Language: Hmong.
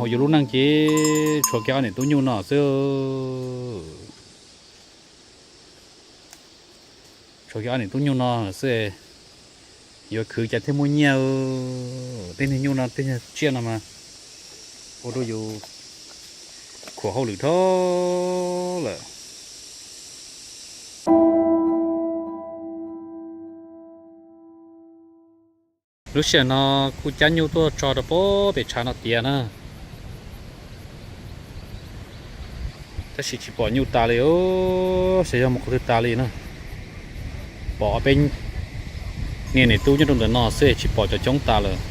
Yus lub neej ces tshuav kiag ob niam tub nyuj no xwb. Tshuav kiag ob niam tub nyuj no xwb, yuav khwv cas thiaj muaj nyiaj. Tej niag nyuj no tej niag tsiaj no mas ua rau yus khuam hauj lwm dhau lawm. Lub sij hawm no kuj cab nyuj tuaj tso rau pem tshav no tiav na, tab sis tsis pom nyuj tas li os, xyov yog mus qhov twg tas li na. Pom ob peb niag niam tub nyob rau ntawm no xwb, tsis pom cov coob tas lawm.